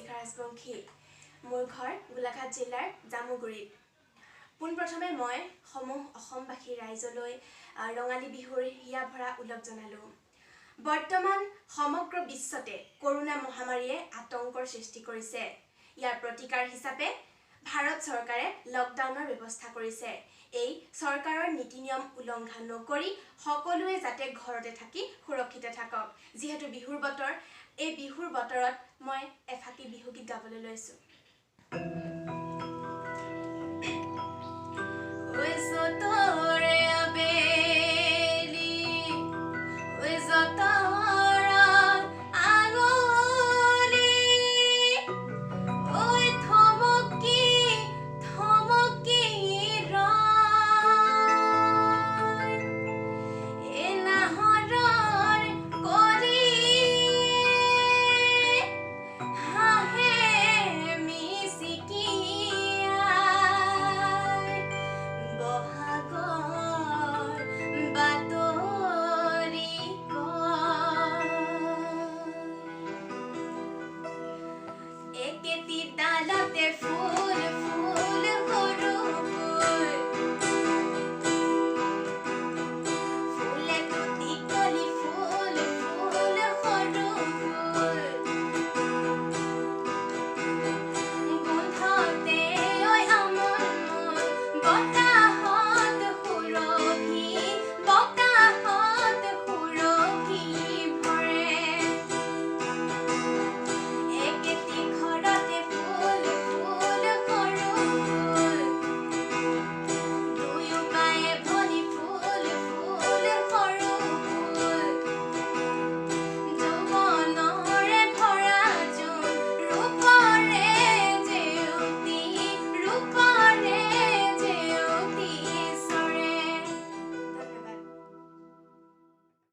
দীপশিখা ৰাজবংশী। মোৰ ঘৰ গোলাঘাট জিলাৰ জামুগুৰিত। পোনপ্ৰথমে মই সমূহ অসমবাসী ৰাইজলৈ ৰঙালী বিহুৰ হিয়া ভৰা ওলগ জনালোঁ। বৰ্তমান সমগ্ৰ বিশ্বতে কৰোণা মহামাৰীয়ে আতংকৰ সৃষ্টি কৰিছে। ইয়াৰ প্ৰতিকাৰ হিচাপে ভাৰত চৰকাৰে লকডাউনৰ ব্যৱস্থা কৰিছে। এই চৰকাৰৰ নীতি নিয়ম উলংঘা নকৰি সকলোৱে যাতে ঘৰতে থাকি সুৰক্ষিত থাকক। যিহেতু বিহুৰ বতৰ, এই বিহুৰ বতৰত মই এফাকি বিহুগীত গাবলৈ লৈছোঁ।